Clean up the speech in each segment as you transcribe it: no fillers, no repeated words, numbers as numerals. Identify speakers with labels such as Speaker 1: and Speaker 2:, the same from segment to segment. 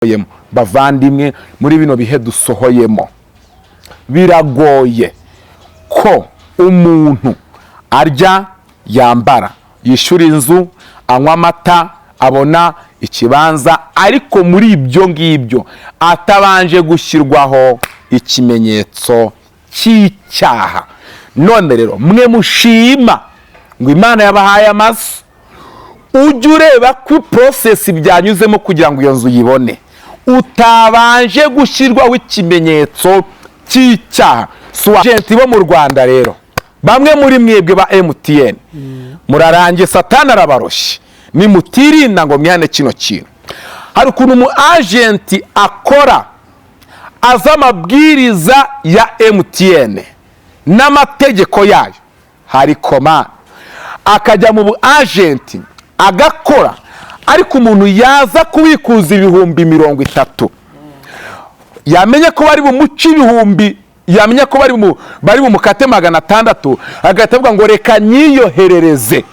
Speaker 1: Dusohoyemo, bavandimwe, muri bino bihe dusohoyemo, biragoye ko umuntu arya, yambara, yishyura inzu, anywa amata, abona ikibanza, ariko muri ibyo ngibyo atabanje gushyirwaho ikimenyetso cy'icyaha. None rero mwe mushima ngo Imana yabahaye amazu, ujye ureba ko process byanyuzemo kugira ngo iyo nzu uyibone utabanje gushyirwaho ikimenyetso cy'icyaha. Si agent bo mu Rwanda rero, bamwe muri mwebwe ba MTN murarangiye, Satani arabaroshye nimutirinda ngo mwihane kino kintu. Hari ukuntu umu agent akora azi amabwiriza ya MTN n'amategeko yayo, hari koma akajya mu bu agent agakora, ariko umuntu yaza kubikuza 30,000, yamenye ko bari bumuce ibihumbi, yamenya ko bari bumukate 600, agahita avuga ngo reka nyiyoherereze,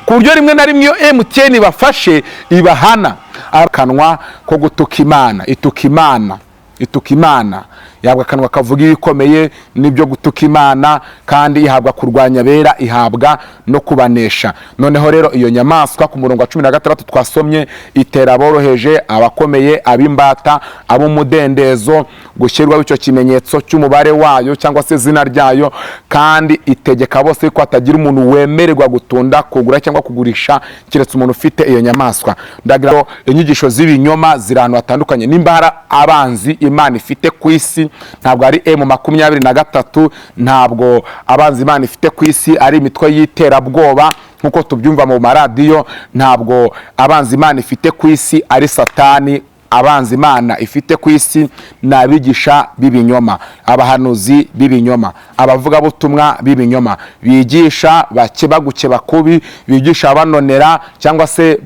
Speaker 1: ku buryo rimwe na rimwe iyo MTN ibafashe ibahana. Akanwa ko gutuka Imana, ituka Imana, ituka Imana, ihabwa akanwa kavuga ibikomeye n'ibyo gutuka Imana, kandi ihabwa kurwanya abera, ihabwa no kubanesha. Noneho rero iyo nyamaswa, ku murongo wa 16 twasomye, itera aboroheje, abakomeye, ab'imbata, ab'umudendezo gushyirwaho icyo kimenyetso cy'umubare wayo cyangwa se izina ryayo, kandi itegeka bose ko hatagira umuntu wemererwa gutunda, kugura cyangwa kugurisha keretse umuntu ufite iyo nyamaswa. Ndagira ngo inyigisho z'ibinyoma ziri ahantu hatandukanye. Nimba hari abanzi Imana ifite ku isi, ntabwo ari M23, ntabwo abanzi Imana ifite ku isi ari imitwe y'iterabwoba nk'uko tubyumva mu maradiyo, ntabwo abanzi Imana ifite ku isi ari Satani. Abanzi Imana ifite ku isi ni abigisha b'ibinyoma, abahanuzi b'ibinyoma, abavugabutumwa b'ibinyoma, bigisha bakebagukeba kubi, bigisha banonera cyangwa se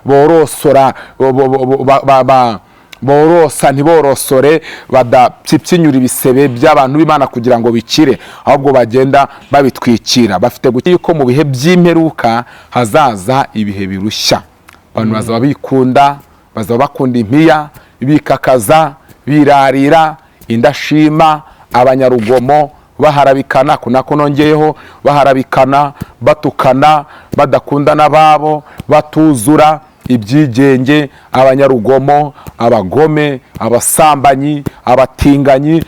Speaker 1: borosora, borosa ntiborosore, badapyipyinyura ibisebe by'abantu b'Imana kugira ngo bikire, ahubwo bagenda babitwikira. Bafite yuko mu bihe by'imperuka hazaza ibihe birushya, abantu bazaba bikunda, bazaba bakunda impiya, bikakaza, birarira, indashima, abanyarugomo, baharabikana, ko nako nongeyeho, baharabikana, batukana, badakunda n'ababo, batuzura ibyigenge, abanyarugomo, abagome, abasambanyi, abatinganyi.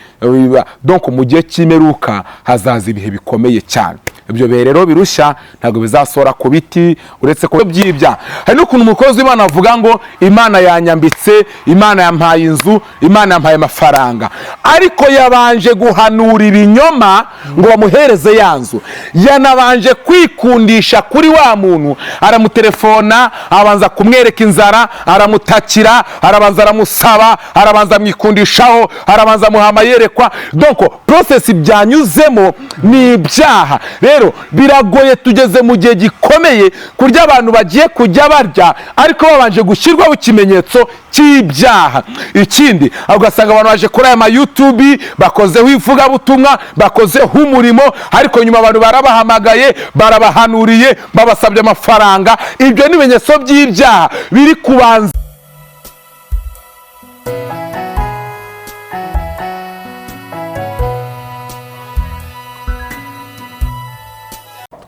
Speaker 1: Donc mu gihe cy'imperuka hazaza ibihe bikomeye cyane. Ibyo bihe rero birushya ntabwo bizasohora ku biti, uretse ko byibya. Hari n'ukuntu umukozi w'Imana avuga ngo Imana yanyambitse, Imana yampaye inzu, Imana yampaye amafaranga, ariko yabanje guhanura ibinyoma ngo bamuhereze ya nzu, yanabanje kwikundisha kuri wa muntu, aramutelefona, abanza kumwereka inzara, aramutakira, arabanza aramusaba, arabanza amwikundishaho, arabanza amuha amayerekwa. Donc process byanyuzemo ni ibyaha. Rero biragoye, tugeze mu gihe gikomeye kurya abantu bagiye kujya barya ariko babanje gushyirwaho ikimenyetso cy'ibyaha. Ikindi, ugasanga abantu baje kuri aya ma YouTube, bakozeho ivugabutumwa, bakozeho umurimo, ariko nyuma abantu barabahamagaye, barabahanuriye, babasabye amafaranga. Ibyo ni ibimenyetso by'ibyaha biri kubanza.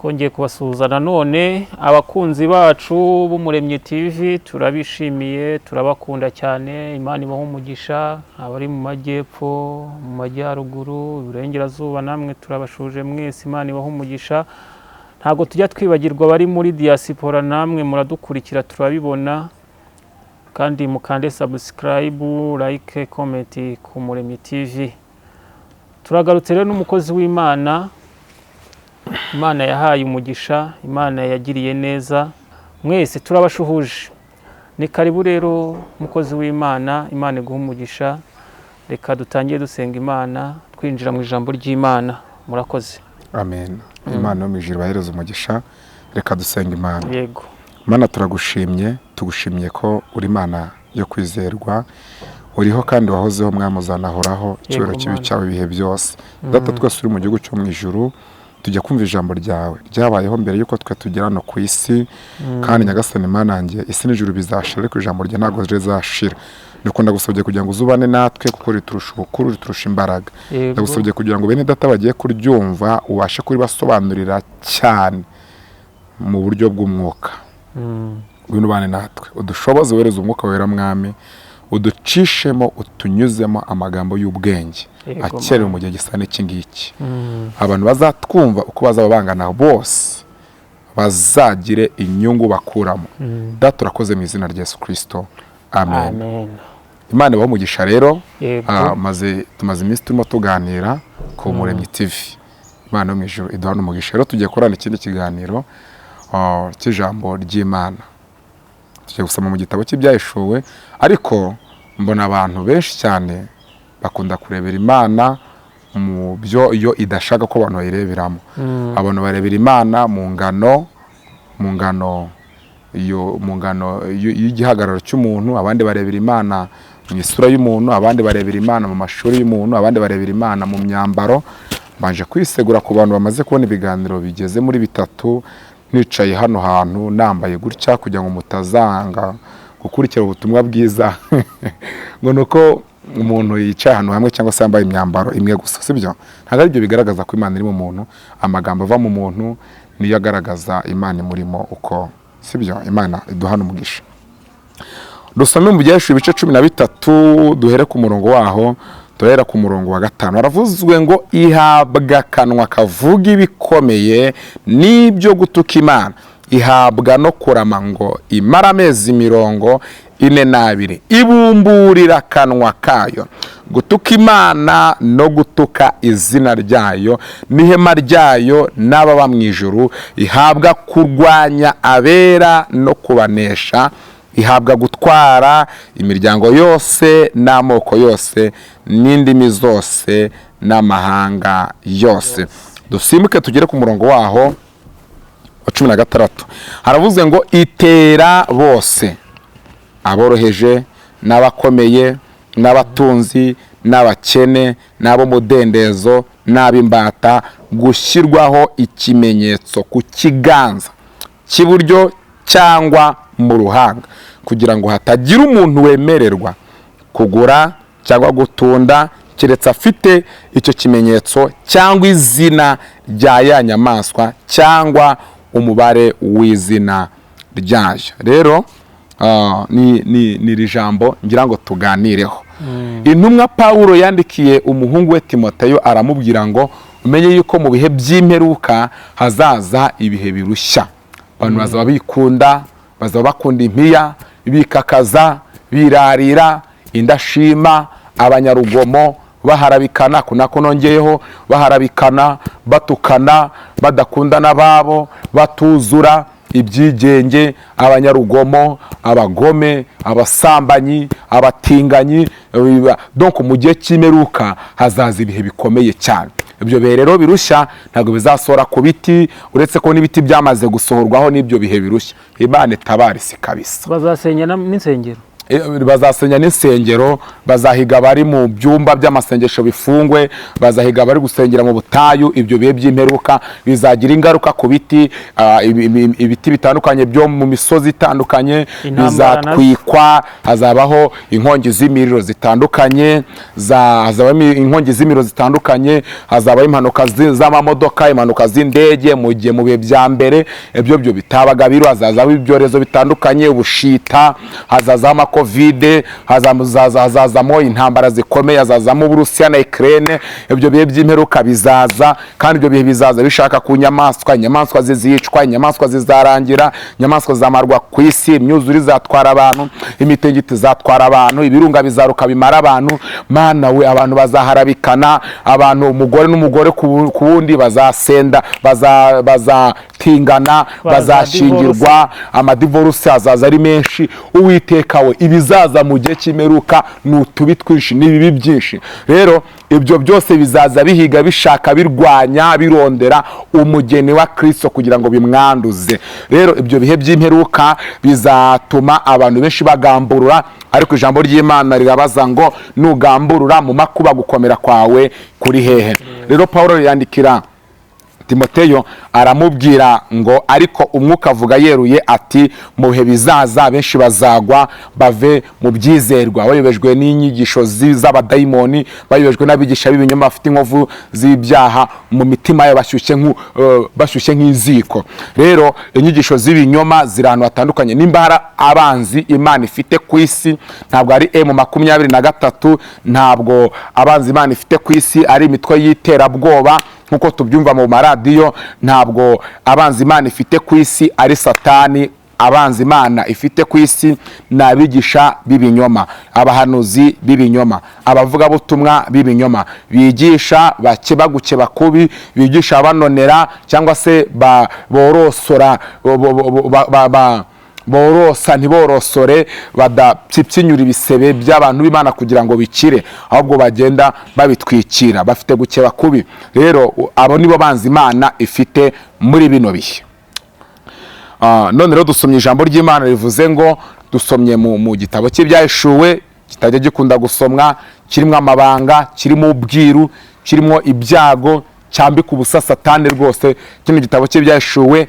Speaker 2: Twongeye kubasuhuza nanone, abakunzi bacu b'Umuremyi TV, turabishimiye, turabakunda cyane. Imana ibahe umugisha. Abari mu majyepfo, mu majyaruguru, iburengerazuba, namwe turabashuje mwese, Imana ibahe umugisha. Ntabwo tujya twibagirwa abari muri diaspora, namwe muradukurikira, turabibona, kandi mukande subscribe, like, comment ku Muremyi TV. Turagarutse rero n'umukozi w'Imana Imana yahaye umugisha, Imana yagiriye neza, mwese turabashuhuje. Ni karibu rero mukozi w'Imana, Imana iguha umugisha. Reka dutangire dusenga Imana, twinjira mu ijambo ry'Imana. Murakoze.
Speaker 1: Amen. Imana yo mu ijuru ibahereze umugisha. Reka dusenga Imana.
Speaker 2: Yego.
Speaker 1: Mana, turagushimye, tugushimiye ko uri Imana yo kwizerwa, uriho kandi wahozeho, Mwami, uzanahoraho, icyubahiro kibi
Speaker 2: Mana.
Speaker 1: cyawe ibihe byose. Data twese uri mu gihugu cyo mu ijuru, tujya kumva ijambo ryawe ryabayeho mbere y'uko twe tugera hano ku isi, kandi Nyagasani Mana yanjye, isi n'ijuru bizashira ariko ijambo rye ntabwo rizashira. Nuko ndagusabye kugira ngo uzubane natwe, kuko riturusha ubukuru, riturusha imbaraga. Ndagusabye kugira ngo bene data bagiye kuryumva ubashe kuribasobanurira cyane mu buryo bw'umwuka. Ngwino ubane natwe, udushoboze, wohereze umwuka wera, Mwami, uducishemo, utunyuzemo amagambo y'ubwenge akenewe mu gihe gisa n'iki ngiki. Abantu bazatwumva, uko bazaba bangana bose, bazagire inyungu bakuramo. Data, turakoze mu izina rya Yesu Kirisito, amen.
Speaker 2: Amen.
Speaker 1: Imana ibahe umugisha rero. Tumaze iminsi turimo tuganira ku Muremyi TV. Imana yo mu ijuru iduhana umugisha. Rero tugiye kurana ikindi kiganiro cy'ijambo ry'Imana. Tugiye gusoma mu gitabo cy'Ibyahishuwe, ariko mbona abantu benshi cyane bakunda kurebera Imana mu byo iyo idashaka ko abantu bayireberamo. Abantu barebera Imana mu ngano iyo, mu ngano y'igihagararo cy'umuntu, abandi barebera Imana mu isura y'umuntu, abandi barebera Imana mu mashuri y'umuntu, abandi barebera Imana mu myambaro. Mbanje kwisegura ku bantu bamaze kubona ibiganiro bigeze muri bitatu nicaye hano hantu nambaye gutya, kugira ngo mutazanga gukurikira ubutumwa bwiza ngo ni uko umuntu yicaye ahantu hamwe cyangwa se yambaye imyambaro imwe gusa. Sibyo, ntabwo ari byo bigaragaza ko Imana iri mu muntu. Amagambo ava mu muntu niyo agaragaza Imana imurimo uko, sibyo? Imana iduhana umugisha. Dusome mu Byahishuwe ibice 13, duhere ku murongo waho. Turahera ku murongo wa 5. Haravuzwe ngo: "Ihabwa akanwa kavuga ibikomeye n'ibyo gutuka Imana, ihabwa no kurama ngo imare amezi 42. Ibumburira akanwa kayo gutuka Imana no gutuka izina ryayo n'ihema ryayo n'ababa mu ijuru. Ihabwa kurwanya abera no kubanesha. Ihabwa gutwara imiryango yose n'amoko yose n'indimi zose n'amahanga yose." Dusimbuke tugere ku murongo waho wa 16. Haravuze ngo: "Itera bose, aboroheje n'abakomeye, n'abatunzi n'abakene, n'ab'umudendezo n'ab'imbata, gushyirwaho ikimenyetso ku kiganza cy'iburyo cyangwa mu ruhanga, kugira ngo hatagira umuntu wemererwa kugura cyangwa gutunda keretse afite icyo kimenyetso cyangwa izina rya ya nyamaswa cyangwa umubare w'izina ryayo." Rero ni iri jambo ngira ngo tuganireho. Intumwa Pawulo yandikiye umuhungu we Timoteyo, aramubwira ngo: "Umenye yuko mu bihe by'imperuka hazaza ibihe birushya. Abantu bazaba bikunda, bazaba bakunda impiya, bikakaza, birarira, indashima, abanyarugomo, baharabikana." Ko nako nongeyeho: baharabikana, batukana, badakunda n'ababo, batuzura ibyigenge, abanyarugomo, abagome, abasambanyi, abatinganyi. Donc mu gihe cy'imperuka hazaza ibihe bikomeye cyane. Ibyo bihe rero birushya ntabwo bizasohora ku biti, uretse ko n'ibiti byamaze gusohorwaho n'ibyo bihe birushya. Imana itabara isi kabisa.
Speaker 2: Bazasenya n'insengero.
Speaker 1: Bazasenya n'insengero, bazahiga abari mu byumba by'amasengesho bifungwe, bazahiga abari gusengera mu butayu. Ibyo bihe by'imperuka bizagira ingaruka ku biti, ibiti bitandukanye byo mu misozi itandukanye
Speaker 2: Intambara nazo.
Speaker 1: bizatwikwa. Hazabaho inkongi z'imiriro zitandukanye, hazabaho inkongi z'imiriro zitandukanye, hazabaho impanuka z'amamodoka, impanuka z'indege, mu gihe mu bihe bya mbere ibyo byo bitabaga biro. Hazazaho ibyorezo bitandukanye, ubushita, hazazaho amakovide, hazazamo intambara zikomeye, hazazamo Uburusiya na Ukraine. Ibyo bihe by'imperuka bizaza, kandi ibyo bihe bizaza bishaka ku nyamaswa. Inyamaswa zizicwa, inyamaswa zizarangira, inyamaswa zizamarwa ku isi, imyuzure izatwara abantu, imitingito izatwara abantu, ibirunga bizaruka bimara abantu. Mana we, abantu bazaharabikana, abantu umugore n'umugore ku wundi bazasenda, bazatingana, bazashyingirwa, amadivoruse azaza ari menshi. Uwiteka we, ibizaza mu gihe cy'imperuka ni utubi twinshi n'ibibi byinshi. Rero ibyo byose bizaza bihiga, bishaka, birwanya, birondera umugeni wa Kristo kugira ngo bimwanduze. Rero ibyo bihe by'imperuka bizatuma abantu benshi bagamburura, ariko ijambo ry'Imana rirabaza ngo: "Nugamburura mu makuba, gukomera kwawe kuri hehe?" Rero Paul yandikira Timoteyo, aramubwira ngo: "Ariko Umwuka avuga yeruye ati mu bihe bizaza benshi bazagwa bave mu byizerwa, bayobejwe n'inyigisho z'abadayimoni, bayobejwe n'abigisha b'ibinyoma bafite inkovu z'ibyaha mu mitima yabo, bashyushye nk'iziko." Rero inyigisho z'ibinyoma ziri ahantu hatandukanye. Nimba hari abanzi Imana ifite ku isi, ntabwo ari M23, ntabwo abanzi Imana ifite ku isi ari imitwe y'iterabwoba nk'uko tubyumva mu maradiyo, ntabwo abanzi Imana ifite ku isi ari Satani. Abanzi Imana ifite ku isi ni abigisha b'ibinyoma, abahanuzi b'ibinyoma, abavugabutumwa b'ibinyoma bigisha bakebagukeba kubi, bigisha banonera cyangwa se borosora borosa ntiborosore, badapyipyinyura ibisebe by'abantu b'Imana kugira ngo bikire, ahubwo bagenda babitwikira, bafite gukeba kubi. Rero abo nibo banzi Imana ifite muri bino bihe. None rero dusomye ijambo ry'Imana rivuze ngo, dusomye mu gitabo cy'Ibyahishuwe kitajya gikunda gusomwa, kirimo amabanga, kirimo ubwiru, kirimo ibyago, cyambika ubusa Satani rwose. Kino gitabo cy'Ibyahishuwe,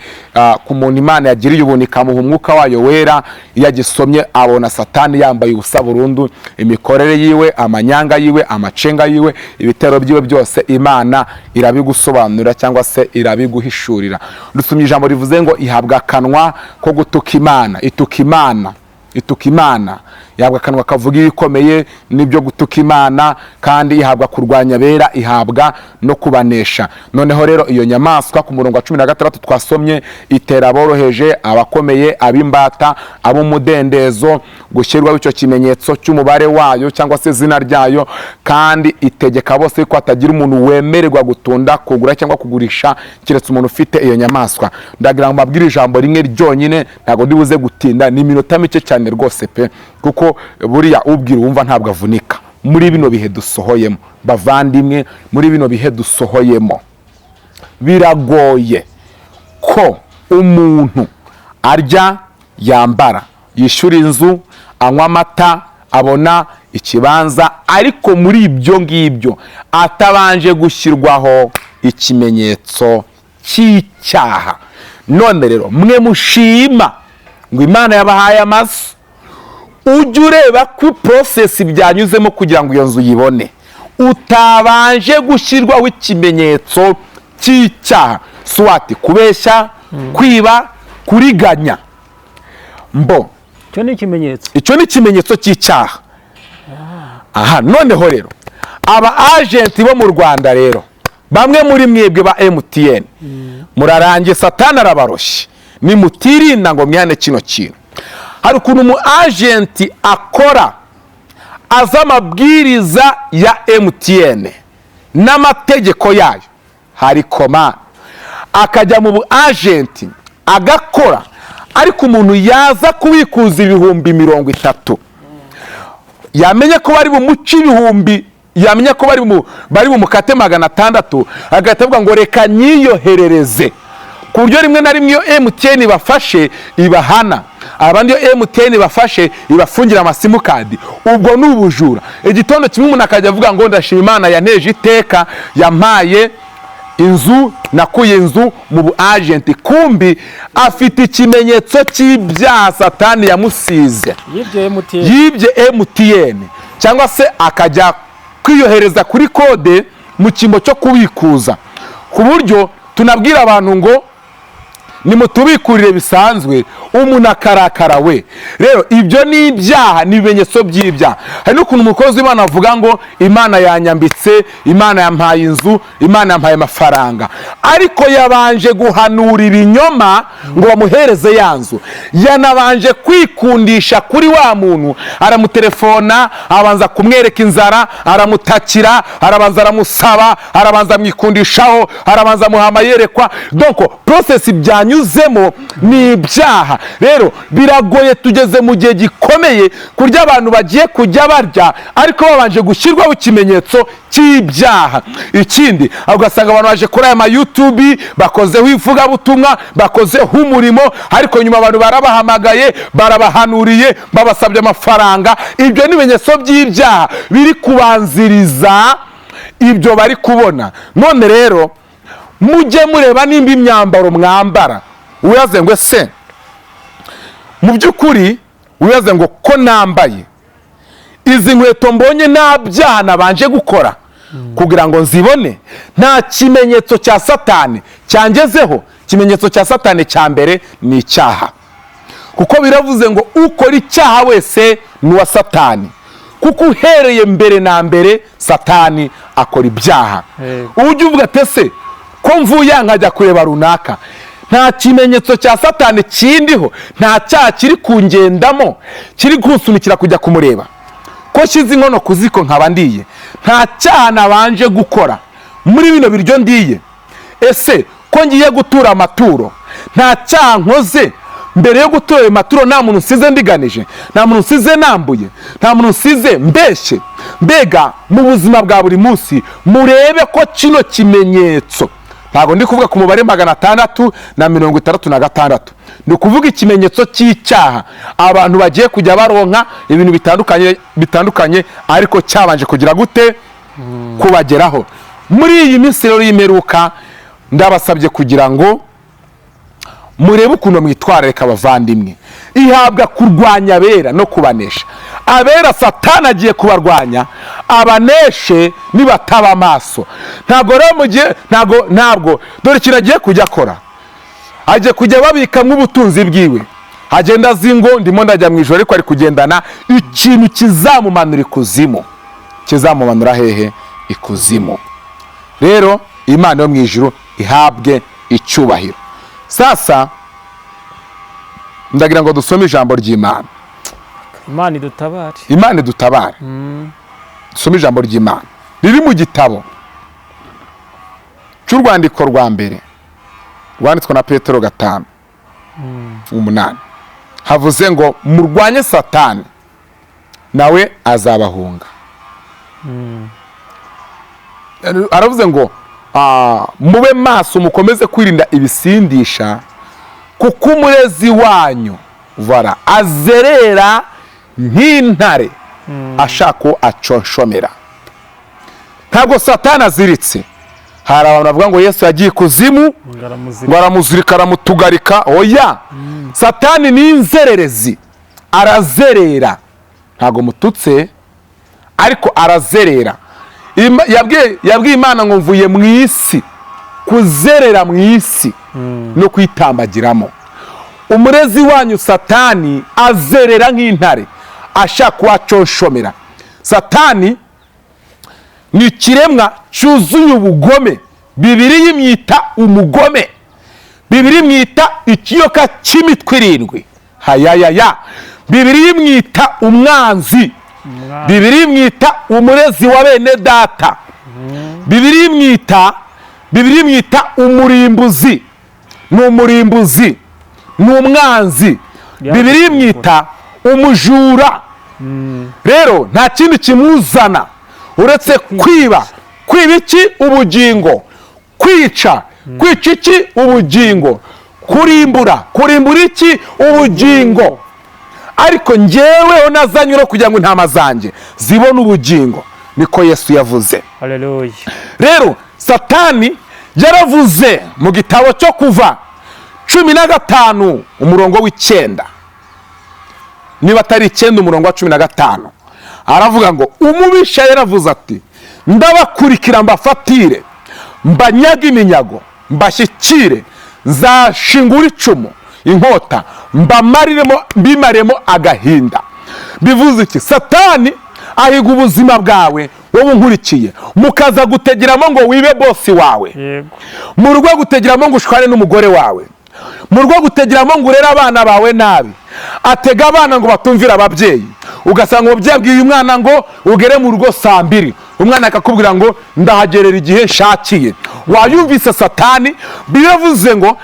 Speaker 1: ku muntu Imana yagiriye ubuntu ikamuha Umwuka wayo Wera, iyo agisomye abona Satani yambaye ubusa burundu, imikorere yiwe, amanyanga yiwe, amacenga yiwe, ibitero byiwe byose Imana irabigusobanurira cyangwa se irabiguhishurira. Dusomye ijambo rivuze ngo ihabwa akanwa ko gutuka Imana, ituka Imana, ituka Imana, ihabwa akanwa kavuga ibikomeye n'ibyo gutuka Imana, kandi ihabwa kurwanya abera, ihabwa no kubanesha. Noneho rero iyo nyamaswa, ku murongo wa 16 twasomye, itera aboroheje, abakomeye, ab'imbata, ab'umudendezo gushyirwaho icyo kimenyetso cy'umubare wayo cyangwa se izina ryayo, kandi itegeka bose ko hatagira umuntu wemererwa gutunda, kugura cyangwa kugurisha keretse umuntu ufite iyo nyamaswa. Ndagira ngo mbabwire ijambo rimwe ryonyine, ntabwo ndibuze gutinda, ni iminota mike cyane rwose pe, kuko buriya ubwira wumva ntabwo avunika. Muri bino bihe dusohoyemo, bavandimwe, muri bino bihe dusohoyemo, biragoye ko umuntu arya, yambara, yishyura inzu, anywa amata, abona ikibanza, ariko muri ibyo ngibyo atabanje gushyirwaho ikimenyetso cy'icyaha. None rero mwe mushima ngo Imana yabahaye amazu, ujye ureba ko process byanyuzemo kugira ngo iyo nzu uyibone utabanje gushyirwaho ikimenyetso cy'icyaha, soit kubeshya, kwiba, kuriganya mbo.
Speaker 2: Icyo ni ikimenyetso.
Speaker 1: Icyo ni ikimenyetso cy'icyaha. Aha noneho rero aba agent bo mu Rwanda rero, bamwe muri mwebwe ba MTN, murarangiye, Satani arabaroshye nimutirinda ngo mwihane kino kintu. Hari ukuntu umu agent akora azi amabwiriza ya MTN n'amategeko yayo, hari koma akajya mu bu agent agakora, ariko umuntu yaza kubikuza 30,000, yamenye ko bari bumuce ibihumbi, yamenya ko bari bumukate 600, agahita avuga ngo reka nyiyoherereze, ku buryo rimwe na rimwe iyo MTN ibafashe ibahana, abandi iyo MTN ibafashe ibafungira ama SIM card. Ubwo ni ubujura. Igitondo kimwe umuntu akajya avuga ngo ndashima Imana yanteje iteka, yampaye inzu, nakuye inzu mu bu agent, kumbi afite ikimenyetso cy'ibyaha Satani yamusize.
Speaker 2: Yibye MTN.
Speaker 1: Yibye MTN, cyangwa se akajya kwiyohereza kuri code mu cyimbo cyo kubikuza, ku buryo tunabwira abantu ngo nimutubikurire bisanzwe, umuntu akarakara we. Rero ibyo ni ibyaha, ni ibimenyetso by'ibyaha. Hari n'ukuntu umukozi w'Imana avuga ngo Imana yanyambitse, Imana yampaye inzu, Imana yampaye amafaranga, ariko yabanje guhanura ibinyoma ngo bamuhereze ya nzu, yanabanje kwikundisha kuri wa muntu, aramutelefona, abanza kumwereka inzara, aramutakira, arabanza aramusaba, arabanza amwikundishaho, arabanza amuha amayerekwa. Donc process byanyuzemo ni ibyaha. Rero biragoye, tugeze mu gihe gikomeye kurya abantu bagiye kujya barya ariko babanje gushyirwaho ikimenyetso cy'ibyaha. Ikindi, ugasanga abantu baje kuri aya ma YouTube, bakozeho ivugabutumwa, bakozeho umurimo, ariko nyuma abantu barabahamagaye, barabahanuriye, babasabye amafaranga. Ibyo ni ibimenyetso by'ibyaha biri kubanziriza ibyo bari kubona. None rero Mujye mureba nimba imyambaro mwambara, wibaze ngo ese mu by'ukuri, wibaze ngo ko nambaye izi nkweto, mbonye nta byaha nabanje gukora kugira ngo nzibone, nta kimenyetso cya Satani cyangezeho. Ikimenyetso cya Satani cya mbere ni icyaha, kuko biravuze ngo ukora icyaha wese ni uwa Satani, kuko uhereye mbere na mbere Satani akora ibyaha. Ujya uvuga ati: "Ese ko mvuye nkajya kureba runaka, nta kimenyetso cya Satani kindiho, nta cyaha kiri kungendamo kiri kunsunikira kujya kumureba? Ko nshyize inkono ku ziko nkaba ndiye, nta cyaha nabanje gukora muri bino biryo ndiye? Ese ko ngiye gutura amaturo, nta cyaha nkoze mbere yo gutura ayo maturo? Nta muntu nsize ndiganije, nta muntu nsize nambuye, nta muntu nsize mbeshye?" Mbega mu buzima bwa buri munsi murebe ko kino kimenyetso, ntabwo ndi kuvuga ku mubare 666, ni ukuvuga ikimenyetso cy'icyaha abantu bagiye kujya baronka ibintu bitandukanye bitandukanye, ariko cyabanje kugira gute? Kubageraho. Muri iyi minsi rero y'imperuka, ndabasabye kugira ngo murebe ukuntu mwitwararika, abavandimwe. Ihabwa kurwanya abera no kubanesha. Abera Satani agiye kubarwanya abaneshe nibataba amaso. Ntabwo rero mu gihe ntabwo dore ikintu agiye kujya akora, agiye kujya babikamo ubutunzi bwiwe, agenda azi ngo ndimo ndajya mu ijoro, ariko ari kugendana ikintu kizamumanura ikuzimu. Kizamumanura hehe? Ikuzimu. Rero Imana yo mu ijuru ihabwe icyubahiro. Sasa ndagira ngo dusome ijambo ry'Imana.
Speaker 2: Imana idutabare.
Speaker 1: Imana idutabare. Dusome ijambo ry'Imana riri mu gitabo cy'urwandiko rwa mbere rwanditswe na Petero 5:8. Havuze ngo murwanye Satani, nawe azabahunga. Aravuze ngo mube maso, mukomeze kwirinda ibisindisha, kuko umurezi wanyu vara azerera nk'intare ashaka uwo aconshomera. Ntabwo Satani aziritse. Hari abantu bavuga ngo Yesu yagiye ikuzimu ngo aramuzirika, aramutugarika. Oya, Satani ni inzererezi, arazerera. Ntabwo mututse, ariko arazerera. Yabwiye Imana ngo mvuye mu isi kuzerera mu isi no kwitambagiramo. Umurezi wanyu Satani azerera nk'intare ashaka kuwaconshomera. Satani ni ikiremwa cyuzuye ubugome. Bibiliya imwita umugome, Bibiliya imwita ikiyoka cy'imitwe irindwi. Hayayaya! Bibiliya imwita umwanzi, Bibiliya imwita umurezi wa bene data, Bibiliya imwita umurimbuzi. Ni umurimbuzi, ni umwanzi. Bibiliya imwita umujura. Rero nta kindi kimuzana uretse kwiba. Kwiba iki? Ubugingo. Kwica. Kwica iki? Ubugingo. Kurimbura. Kurimbura iki? Ubugingo. Ariko njyeweho nazanywe no kugira ngo intama zanjye zibone ubugingo, niko Yesu yavuze.
Speaker 2: Haleluya.
Speaker 1: Rero Satani yaravuze mu gitabo cyo Kuva 15 umurongo w'9, niba atari 9, umurongo wa 15, aravuga ngo umubisha yaravuze ati: "Ndabakurikira, mbafatire, mbanyaga iminyago, mbashyikire, nzashingura icumu, inkota, mbamariremo, mbimaremo agahinda." Bivuze iki? Satani ahiga ubuzima bwawe, wowe unkurikiye, mukaza gutegeramo ngo wibe bosi wawe, mu rugo gutegeramo ngo ushwane n'umugore wawe, mu rugo gutegeramo ngo urere abana bawe nabi. Atega abana ngo batumvire ababyeyi. Ugasanga umubyeyi abwiye umwana ngo ugere mu rugo saa 2, umwana akakubwira ngo ndahagerera igihe nshakiye. Wayumvise? Satani biravuze ngo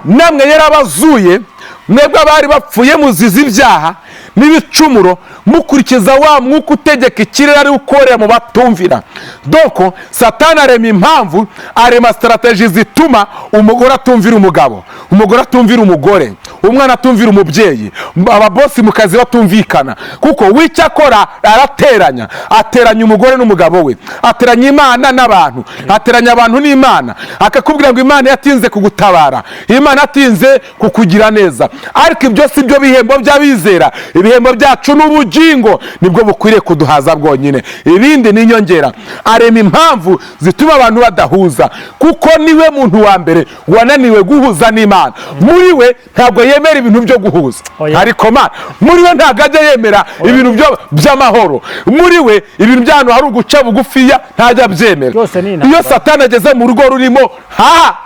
Speaker 1: namwe yarabazuye, mwebwe abari bapfuye muzize ibyaha. n'ibicumuro, mukurikiza wa mwuka utegeka ikirere, ari ukorera mu batumvira. Donc Satani arema impamvu, arema stratégie zituma umugore atumvira umugabo, umugore atumvira umugore, umwana atumvira umubyeyi, ababosi mu kazi batumvikana, kuko w'icyo akora arateranya. Ateranya umugore n'umugabo we, ateranya Imana n'abantu, ateranya abantu n'Imana, akakubwira ngo Imana yatinze kugutabara, Imana yatinze kukugira neza. Ariko ibyo si byo bihembo by'abizera. Ibihembo byacu ni ubugingo, nibwo bukwiriye kuduhaza bwonyine, ibindi ni inyongera. Arema impamvu zituma abantu badahuza, kuko niwe muntu wa mbere wananiwe guhuza n'Imana. Muri we ntabwo yemera ibintu byo guhuza.
Speaker 2: Oya.
Speaker 1: Ariko Mana, muri we ntabwo ajya yemera ibintu by'amahoro. Muri we ibintu by'ahantu hari uguca bugufiya ntajya abyemera.
Speaker 2: Byose ni intambara.
Speaker 1: Iyo Satani ageze mu rugo rurimo ha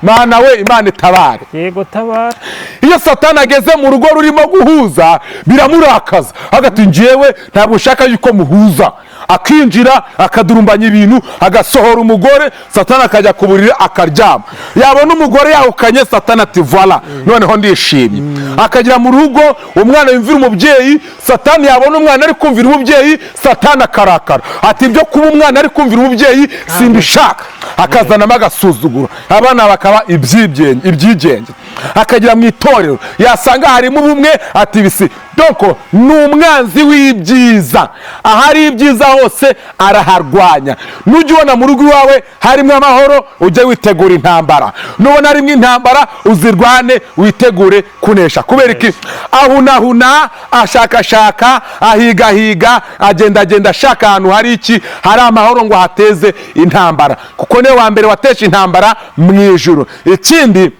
Speaker 1: Mana we, Imana itabare.
Speaker 2: Yego, tabara.
Speaker 1: Iyo Satani ageze mu rugo rurimo guhuza biramurakaza, hagati njyewe ntabwo ushaka yuko muhuza. Akinjira, akadurumbanya ibintu, agasohora umugore. Satani akajya ku buriri akaryama, yabona umugore yahukanye, Satani ati: "Voilà, noneho ndishimye." Akagera mu rugo umwana yumvira umubyeyi, Satani yabona umwana ari kumvira umubyeyi, Satani akarakara, ati: "Ibyo kuba umwana ari kumvira umubyeyi simbishaka." Akazanamo agasuzuguro, abana bakaba ibyigenge ibyigenge. Akagera mu itorero, yasanga harimo ubumwe, ati: "Ibisi." Donc ni umwanzi w'ibyiza. Ahari ibyiza hose araharwanya. Nujya ubona mu rugo iwawe harimo amahoro, ujye witegura intambara. Nubona harimo intambara, uzirwane, witegure kunesha. Kubera iki? Ahunahuna, ashakashaka, ahigahiga, agendagenda ashaka ahantu hari iki? Hari amahoro, ngo hateze intambara, kuko niwe wa mbere watesha intambara mu ijuru. Ikindi,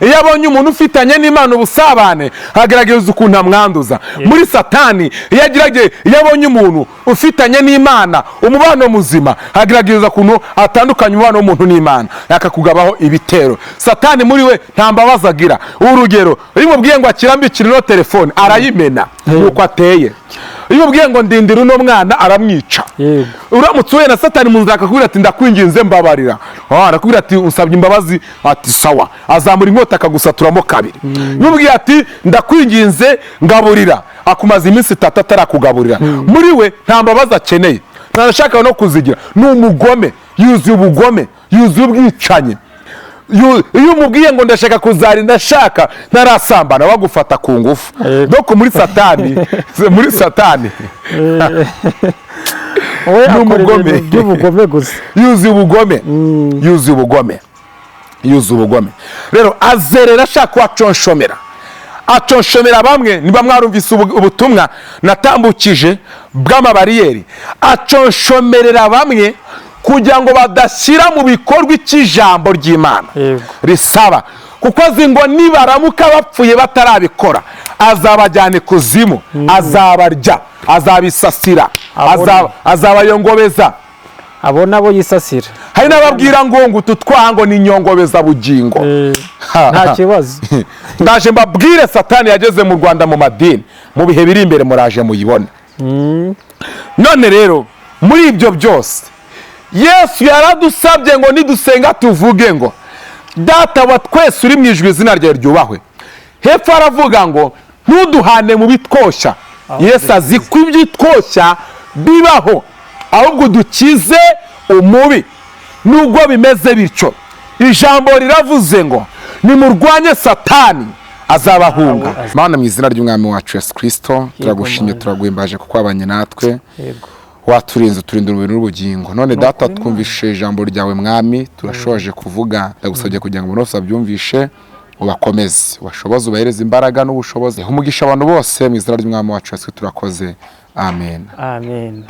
Speaker 1: iyo abonye umuntu ufitanye n'Imana ubusabane, agaragaza ukuntu amwanduza. Muri Satani, iyo abonye umuntu ufitanye n'Imana umubano muzima, agaragaza ukuntu atandukanye umubano w'umuntu n'Imana, akakugabaho ibitero. Satani muri we nta mbabazi agira. Urugero, iyo umubwiye ngo akirambikire ino telefone, arayimena, nuko ateye. Iyo umubwiye ngo ndindira uno mwana, aramwica. Uramutse uhuye na Satani mu nzira, akakubwira ati: "Ndakwinginze, mbabarira." Arakubwira ati: "Usabye imbabazi?" Ati: "Sawa." Azamura inkota akagusaturamo kabiri. N'ubwiye ati: "Ndakwinginze, ngaburira," akumaza iminsi 3 atarakugaburira. Muri we nta mbabazi akeneye, ntashaka no kuzigira. Ni umugome, yuzuye ubugome, yuzuye ubwicanyi. Iyo umubwiye ngo ndashaka kuzarinda ashaka ntarasambana, bagufata ku ngufu. Donc muri Satani
Speaker 2: We
Speaker 1: ni
Speaker 2: akora
Speaker 1: umugome.
Speaker 2: ibintu by'ubugome gusa.
Speaker 1: Yuzuye ubugome, yuzuye ubugome, yuzuye ubugome. Rero azerera ashaka kuhaconshomera, aconshomera bamwe. Niba mwarumvise ubutumwa natambukije bw'amabariyeri, aconshomera bamwe kugira ngo badashyira mu bikorwa icyo ijambo ry'Imana risaba, kuko azi ngo nibaramuka bapfuye batarabikora, azabajyana ikuzimu, azabarya, azabisasira, azabayongobeza.
Speaker 2: Abo nabo yisasira.
Speaker 1: Hari n'ababwira ngo utu twaha ngo ni inyongobezabugingo.
Speaker 2: Nta kibazo.
Speaker 1: Ndaje mbabwire, Satani yageze mu Rwanda mu madini. Mu bihe biri imbere muraje muyibone. None rero muri ibyo byose, Yesu yaradusabye ngo nidusenga tuvuge ngo: "Data wa twese uri mu ijuru, izina ryawe ryubahwe." Hepfo aravuga ngo: "Ntuduhane mu bitwoshya." Yesu azi ko ibyitwoshya bibaho, "ahubwo dukize umubi." Nubwo bimeze bityo, ijambo riravuze ngo: "Nimurwanye Satani, azabahunga." Mana, mu izina ry'Umwami wacu Yesu Kirisito, turagushimye,
Speaker 2: Mana.
Speaker 1: turaguhimbaje kuko wabanye natwe, waturinze, uturinda umubiri n'ubugingo. None Data,
Speaker 2: Ukuri, Mana.
Speaker 1: twumvishe ijambo ryawe Mwami, turashoje kuvuga. Ndagusabye kugira ngo umuntu wese abyumvishe ubakomeze, ubashoboze, ubahereze imbaraga n'ubushobozi, umugisha abantu bose. Mu izina ry'Umwami wacu Yesu turakoze, amen.
Speaker 2: Amen.